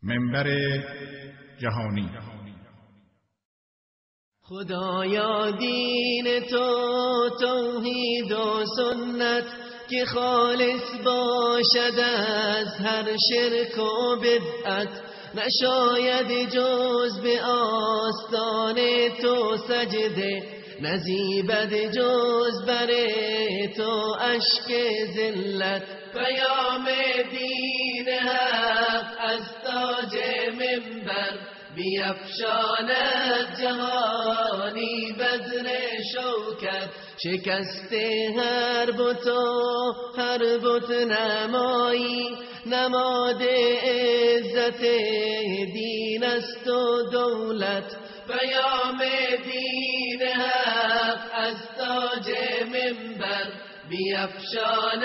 منبر جهانی. خدایا دین تو توحید و سنت که خالص باشد از هر شرک و بدعت، نشاید جز به آستان تو سجده، نزیبد جز بر تو اشک ذلت. پیام دین حق از تاج منبر بیفشاند جهانی بذر شوکت. شکست هر بت و هر بت نمایی، نماد عزت دین است و دولت. پیام دین حق از تاج منبر بیفشاند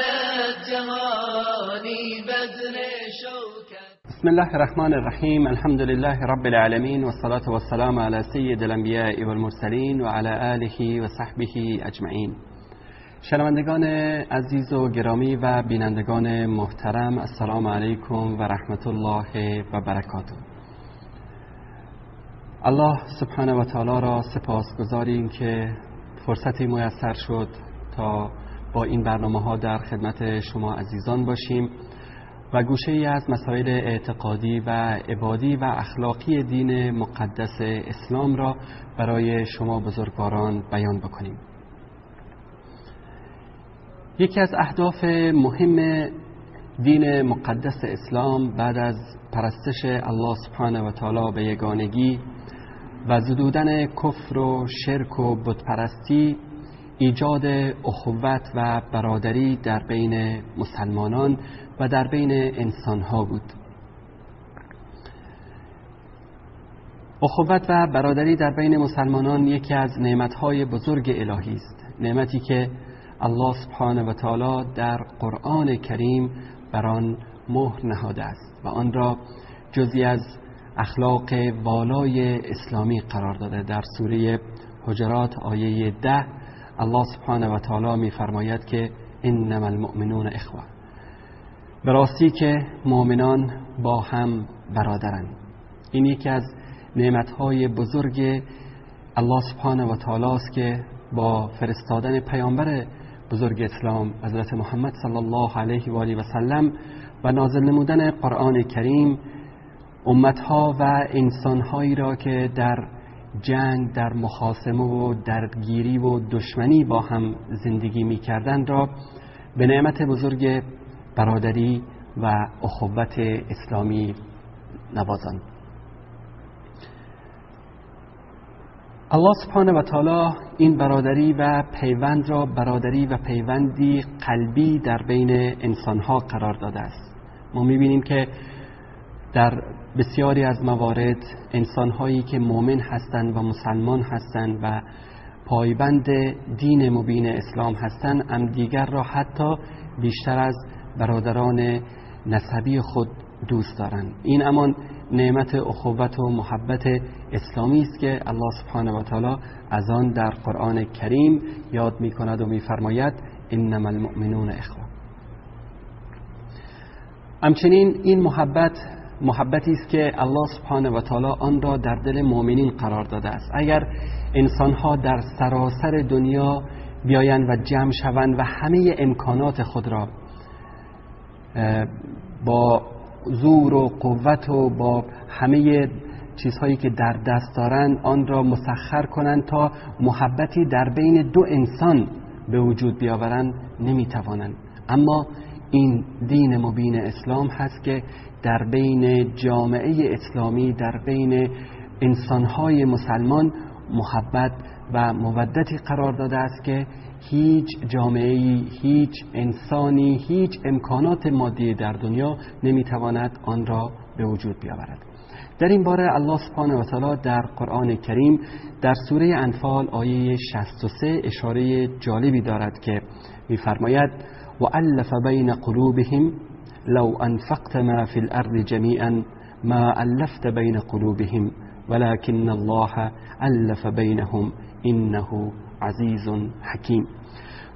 جهانی بذر شوکت. بسم الله الرحمن الرحیم. الحمد لله رب العالمین والصلاة والسلام على سید الانبیاء والمرسلین و علی آله و صحبه اجمعین. شنوندگان عزیز و گرامی و بینندگان محترم، السلام علیکم و رحمت الله و برکاته. الله سبحانه و تعالی را سپاسگزاریم که فرصتی میسر شد تا با این برنامه ها در خدمت شما عزیزان باشیم و گوشه ای از مسائل اعتقادی و عبادی و اخلاقی دین مقدس اسلام را برای شما بزرگواران بیان بکنیم. یکی از اهداف مهم دین مقدس اسلام بعد از پرستش الله سبحانه و تعالی به یگانگی و زدودن کفر و شرک و بتپرستی، ایجاد اخوت و برادری در بین مسلمانان و در بین انسانها بود. اخوت و برادری در بین مسلمانان یکی از نعمتهای بزرگ الهی است، نعمتی که الله سبحانه و تعالی در قرآن کریم بر آن مهر نهاده است و آن را جزئی از اخلاق والای اسلامی قرار داده. در سوره حجرات آیه 10 الله سبحانه و تعالی می‌فرماید که انما المؤمنون اخوه، به راستی که مؤمنان با هم برادرند. این یکی از نعمت‌های بزرگ الله سبحانه و تعالی است که با فرستادن پیامبر بزرگ اسلام حضرت محمد صلی الله علیه و آله و سلم و نازل نمودن قرآن کریم، امتها و انسانهایی را که در جنگ، در مخاصمه و درگیری و دشمنی با هم زندگی می‌کردند را به نعمت بزرگ برادری و اخوت اسلامی نوازند. الله سبحانه و تعالی این برادری و پیوند را برادری و پیوندی قلبی در بین انسانها قرار داده است. ما می‌بینیم که در بسیاری از موارد انسانهایی که مؤمن هستند و مسلمان هستند و پایبند دین مبین اسلام هستند، هم دیگر را حتی بیشتر از برادران نسبی خود دوست دارند. این امان نعمت اخوت و محبت اسلامی است که الله سبحانه و تعالی از آن در قرآن کریم یاد می کند و می فرماید انما المؤمنون اخوه. همچنین این محبت محبتی است که الله سبحانه و تعالی آن را در دل مؤمنین قرار داده است. اگر انسانها در سراسر دنیا بیایند و جمع شوند و همه امکانات خود را با زور و قوت و با همه چیزهایی که در دست دارند آن را مسخر کنند تا محبتی در بین دو انسان به وجود بیاورند، نمیتوانند. اما این دین مبین اسلام هست که در بین جامعه اسلامی، در بین انسانهای مسلمان محبت و مودتی قرار داده است که هیچ جامعه‌ای، هیچ انسانی، هیچ امکانات مادی در دنیا نمیتواند آن را به وجود بیاورد. در این باره الله سبحانه و تعالی در قرآن کریم در سوره انفال آیه 63 اشاره جالبی دارد که می‌فرماید وألف بین قلوبهم لو انفقت ما فی الارض جمیعا ما ألفت بین قلوبهم ولكن الله ألف بینهم انه عزیز حکیم.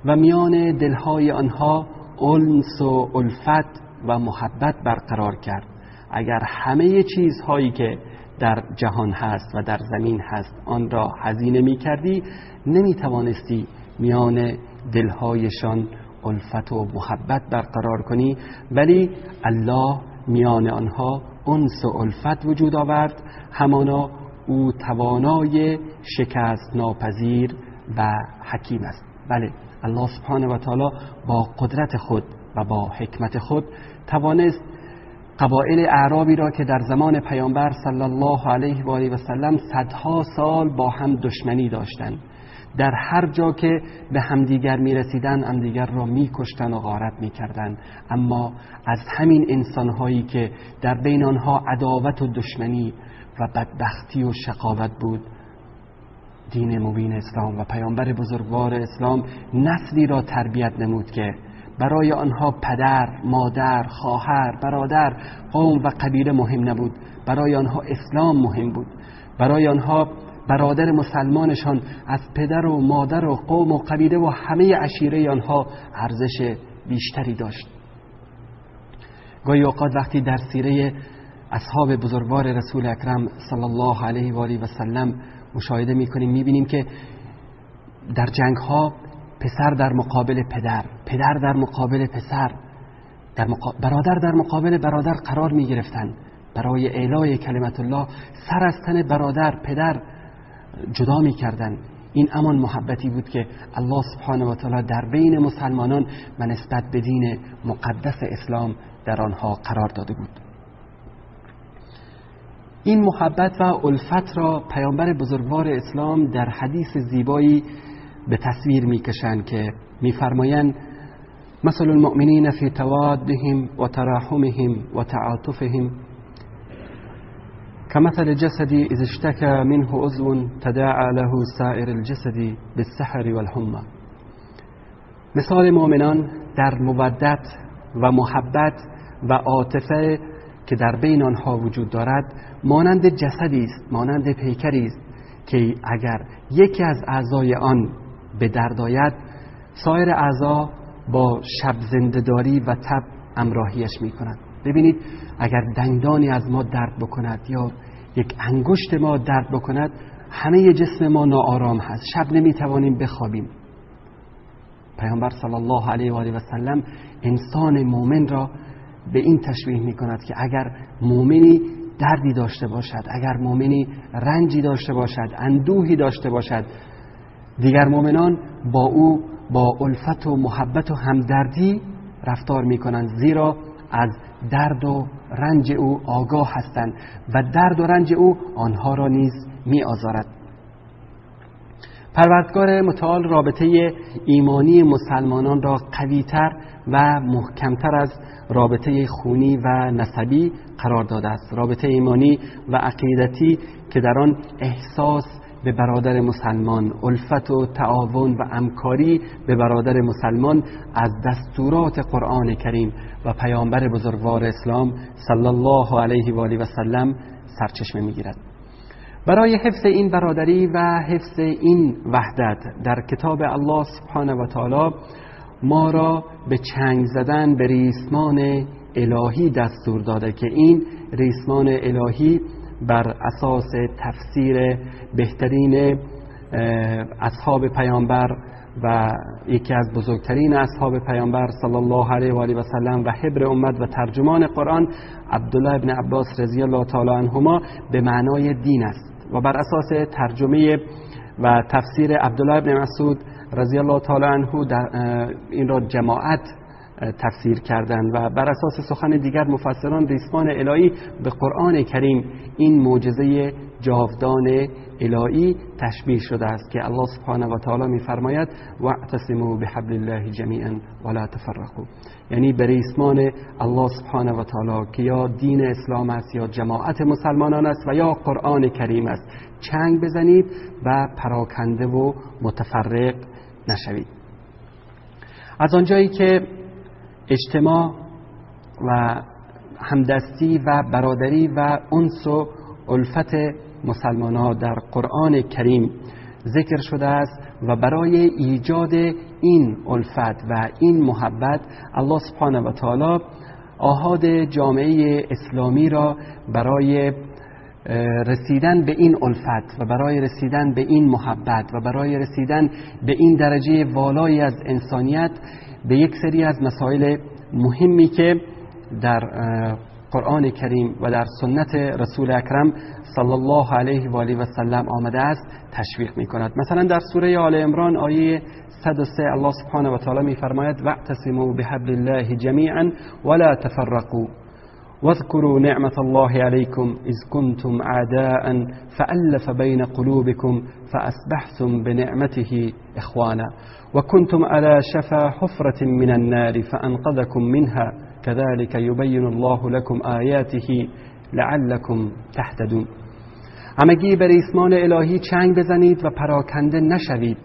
و میان دلهای آنها انس و الفت و محبت برقرار کرد. اگر همه چیزهایی که در جهان هست و در زمین هست آن را هزینه می کردی، نمی توانستی میان دلهایشان الفت و محبت برقرار کنی، ولی الله میان آنها انس و الفت وجود آورد، همانا او توانای شکست ناپذیر و حکیم است. بله، الله سبحانه و تعالی با قدرت خود و با حکمت خود توانست قبایل اعرابی را که در زمان پیامبر صلی الله علیه و آله و سلم صدها سال با هم دشمنی داشتند، در هر جا که به همدیگر میرسیدند همدیگر را میکشتند و غارت میکردند، اما از همین انسانهایی که در بین آنها عداوت و دشمنی و بدبختی و شقاوت بود، دین مبین اسلام و پیامبر بزرگوار اسلام نسلی را تربیت نمود که برای آنها پدر، مادر، خواهر، برادر، قوم و قبیله مهم نبود، برای آنها اسلام مهم بود. برای آنها برادر مسلمانشان از پدر و مادر و قوم و قبیله و همه عشیره آنها ارزش بیشتری داشت. گاهی اوقات وقتی در سیره اصحاب بزرگوار رسول اکرم صلی الله علیه و آله و سلم مشاهده میکنیم، میبینیم که در جنگ ها پسر در مقابل پدر، پدر در مقابل پسر، برادر در مقابل برادر قرار میگرفتند. برای اعلای کلمت الله سر از تن برادر، پدر جدا میکردند. این امان محبتی بود که الله سبحانه و تعالی در بین مسلمانان و نسبت به دین مقدس اسلام در آنها قرار داده بود. این محبت و الفت را پیامبر بزرگوار اسلام در حدیث زیبایی به تصویر میکشند که میفرمایند: مثل المؤمنین فی توادهم و تراحمهم و تعاطفهم كمثل الجسد إذا اشتكى منه عضو تداعى له سائر الجسد بالسحر والحمى. مثال مؤمنان در مودت و محبت و عاطفه که در بین آنها وجود دارد مانند جسدی است، مانند پیکری است که اگر یکی از اعضای آن به درد آید، سایر اعضا با شب زنده‌داری و تب همراهیش می‌کنند. ببینید، اگر دندانی از ما درد بکند یا یک انگشت ما درد بکند، همه جسم ما ناآرام هست، شب نمیتوانیم بخوابیم. پیامبر صلی الله علیه و آله و سلم انسان مؤمن را به این تشبیه میکند که اگر مؤمنی دردی داشته باشد، اگر مؤمنی رنجی داشته باشد، اندوهی داشته باشد، دیگر مؤمنان با او با الفت و محبت و همدردی رفتار میکنند، زیرا از درد و رنج او آگاه هستند و درد و رنج او آنها را نیز می آزارد. پروردگار متعال رابطه ایمانی مسلمانان را قویتر و محکمتر از رابطه خونی و نسبی قرار داده است. رابطه ایمانی و عقیدتی که در آن احساس به برادر مسلمان، الفت و تعاون و همکاری به برادر مسلمان از دستورات قرآن کریم و پیامبر بزرگوار اسلام صلی الله علیه و آله و سلم سرچشمه میگیرد. برای حفظ این برادری و حفظ این وحدت در کتاب الله سبحانه و تعالی ما را به چنگ زدن به ریسمان الهی دستور داده که این ریسمان الهی بر اساس تفسیر بهترین اصحاب پیامبر و یکی از بزرگترین اصحاب پیامبر صلی الله علیه و آله و سلم و حبر امت و ترجمان قرآن عبدالله ابن عباس رضی الله تعالی عنهما به معنای دین است و بر اساس ترجمه و تفسیر عبدالله ابن مسعود رضی الله تعالی عنه در این را جماعت تفسیر کردند و بر اساس سخن دیگر مفسران ریسمان الهی به قرآن کریم این معجزه جاودان الهی تشبیه شده است که الله سبحانه و تعالی می‌فرماید واعتصموا بحبل الله جمیعا ولا تفرقوا، یعنی به ریسمان الله سبحانه و تعالی که یا دین اسلام است یا جماعت مسلمانان است و یا قرآن کریم است چنگ بزنید و پراکنده و متفرق نشوید. از آنجایی که اجتماع و همدستی و برادری و انس و الفت مسلمانان در قرآن کریم ذکر شده است و برای ایجاد این الفت و این محبت الله سبحانه و تعالی آحاد جامعه اسلامی را برای رسیدن به این الفت و برای رسیدن به این محبت و برای رسیدن به این درجه والایی از انسانیت به یک سری از مسائل مهمی که در قرآن کریم و در سنت رسول اکرم صلی الله علیه و آله و سلم آمده است تشویق می کند. مثلا در سوره آل عمران آیه 103 الله سبحانه و تعالی می فرماید واعتصموا بحبل الله جمیعا ولا تفرقوا واذكروا نعمة الله عليكم إذ كنتم أعداء فألف بين قلوبكم فأصبحتم بنعمته إخوانا وكنتم على شفا حفرة من النار فأنقذكم منها كذلك يبين الله لكم آياته لعلكم تهتدون. همگی بر ریسمان الهی چنگ بزنید و پراکنده نشوید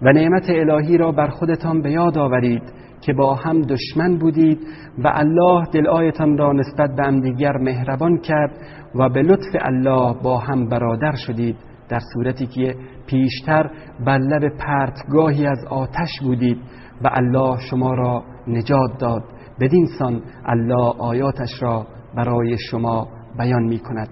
و نعمت الهی را بر خودتان به یاد آورید که با هم دشمن بودید و الله دلایتان را نسبت به همدیگر مهربان کرد و به لطف الله با هم برادر شدید، در صورتی که پیشتر بر لب پرتگاهی از آتش بودید و الله شما را نجات داد. بدین سان الله آیاتش را برای شما بیان می کند.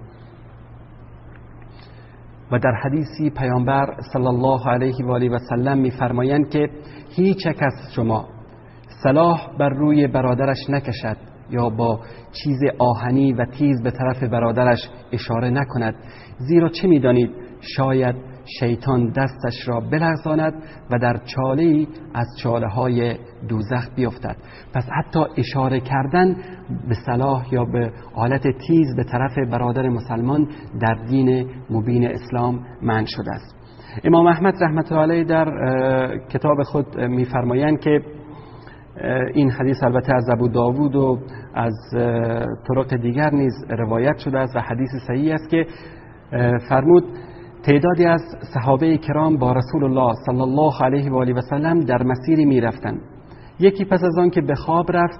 و در حدیثی پیامبر صلی الله علیه و آله و سلم می فرمایند که هیچ یک از شما سلاح بر روی برادرش نکشد یا با چیز آهنی و تیز به طرف برادرش اشاره نکند، زیرا چه می‌دانید شاید شیطان دستش را بلغزاند و در چاله‌ای از چاله‌های دوزخ بیفتد. پس حتی اشاره کردن به سلاح یا به آلت تیز به طرف برادر مسلمان در دین مبین اسلام منع شده است. امام احمد رحمت الله علیه در کتاب خود می‌فرمایند که این حدیث البته از ابو داوود و از طرق دیگر نیز روایت شده است و حدیث صحیح است که فرمود تعدادی از صحابه کرام با رسول الله صلی الله علیه و آله و سلم در مسیری می رفتند. یکی پس از آن که به خواب رفت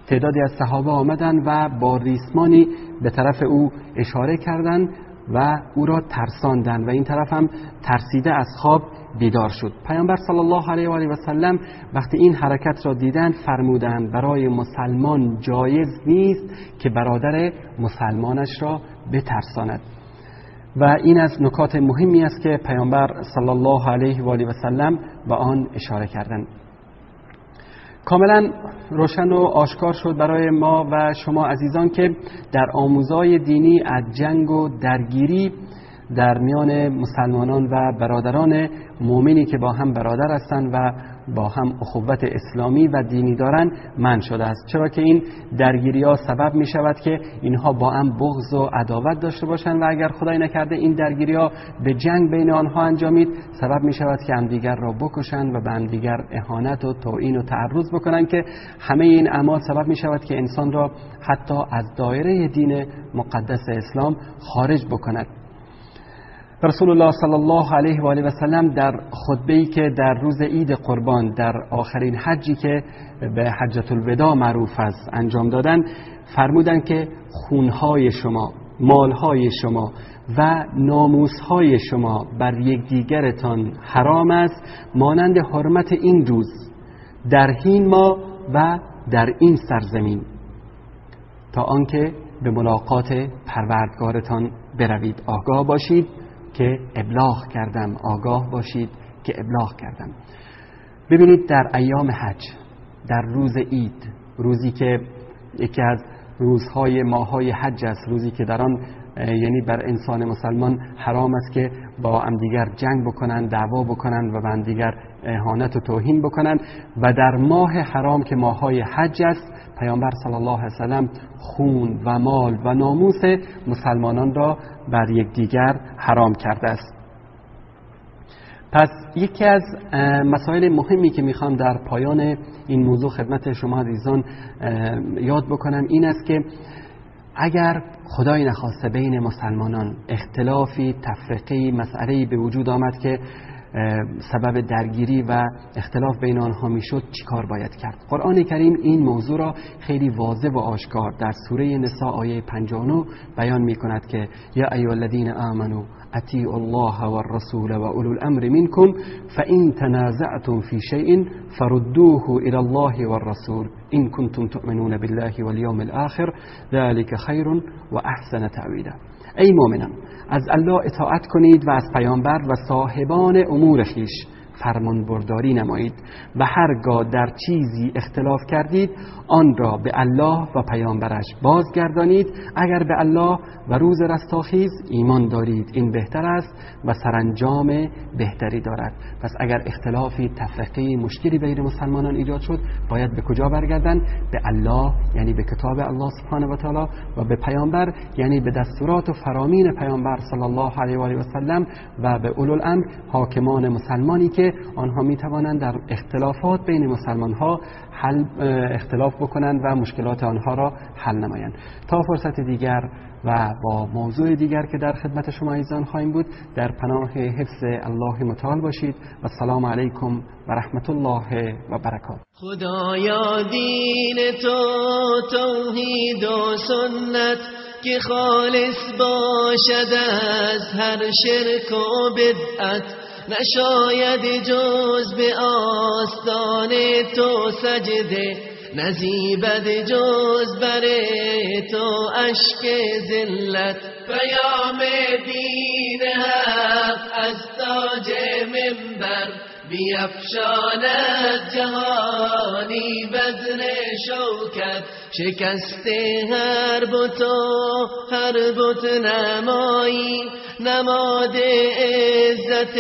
تعدادی از صحابه آمدند و با ریسمانی به طرف او اشاره کردند و او را ترساندند و این طرف هم ترسیده از خواب بیدار شد. پیامبر صلی الله علیه و آله و سلم وقتی این حرکت را دیدند فرمودند برای مسلمان جایز نیست که برادر مسلمانش را بترساند. و این از نکات مهمی است که پیامبر صلی الله علیه و آله و سلم به آن اشاره کردند. کاملا روشن و آشکار شد برای ما و شما عزیزان که در آموزهای دینی از جنگ و درگیری در میان مسلمانان و برادران مؤمنی که با هم برادر هستند و با هم اخوت اسلامی و دینی دارند منع شده است، چرا که این درگیری ها سبب می شود که اینها با هم بغض و عداوت داشته باشند و اگر خدای نکرده این درگیری ها به جنگ بین آنها انجامید سبب می شود که همدیگر را بکشند و به همدیگر اهانت و توهین و تعرض بکنند که همه این اعمال سبب می شود که انسان را حتی از دایره دین مقدس اسلام خارج بکند. رسول الله صلی الله علیه و آله و سلم در خطبه‌ای که در روز عید قربان در آخرین حجی که به حجة الوداع معروف است انجام دادن فرمودند که خونهای شما، مالهای شما و ناموسهای شما بر یکدیگرتان حرام است، مانند حرمت این روز در هین ما و در این سرزمین، تا آنکه به ملاقات پروردگارتان بروید. آگاه باشید که ابلاغ کردم، آگاه باشید که ابلاغ کردم. ببینید در ایام حج، در روز عید، روزی که یکی از روزهای ماهای حج است، روزی که در آن یعنی بر انسان مسلمان حرام است که با همدیگر جنگ بکنن، دعوا بکنن و به همدیگر اهانت و توهین بکنن، و در ماه حرام که ماهای حج است پیامبر صلی الله علیه و سلم خون و مال و ناموس مسلمانان را بر یکدیگر حرام کرده است. پس یکی از مسائل مهمی که میخوام در پایان این موضوع خدمت شما عزیزان یاد بکنم این است که اگر خدای نخواسته بین مسلمانان اختلافی، تفرقه‌ای، مسئله‌ای به وجود آمد که سبب درگیری و اختلاف بین آنها میشد، چیکار باید کرد؟ قرآن کریم این موضوع را خیلی واضح و آشکار در سوره نساء آیه 59 بیان میکند که یا ایها الذین آمنوا اطیعوا الله والرسول و اولو الامر منکم فان تنازعتم فی شیء فردوه إلى الله والرسول إن كنتم تؤمنون بالله واليوم الآخر ذلك خير وأحسن تأویلا. ای مؤمنان، از الله اطاعت کنید و از پیامبر و صاحبان امور خویش فرمان برداری نمایید و هرگاه در چیزی اختلاف کردید آن را به الله و پیامبرش بازگردانید، اگر به الله و روز رستاخیز ایمان دارید. این بهتر است و سرانجام بهتری دارد. پس اگر اختلافی، تفرقی، مشکلی بین مسلمانان ایجاد شد، باید به کجا برگردن؟ به الله، یعنی به کتاب الله سبحانه و تعالی، و به پیامبر، یعنی به دستورات و فرامین پیامبر صلی الله علیه و آله و سلم، و به اولوالامر، حاکمان مسلمانی که آنها می توانند در اختلافات بین مسلمان ها حل اختلاف بکنند و مشکلات آنها را حل نمایند. تا فرصت دیگر و با موضوع دیگر که در خدمت شما عزیزان خواهیم بود، در پناه حفظ الله متعال باشید و السلام علیکم و رحمت الله و برکاته. خدایا دین تو توحید و سنت، که خالص باشد از هر شرک و بدعت، نشاید جز به آستان تو سجده، نزیبد جز بر تو اشک ذلت. پیام دین حق از تاج منبر، بیفشاند جهانی بذر شوکت. شکست هر بت و هر بت نمایی، نماد عزت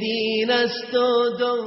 دین است و دولت.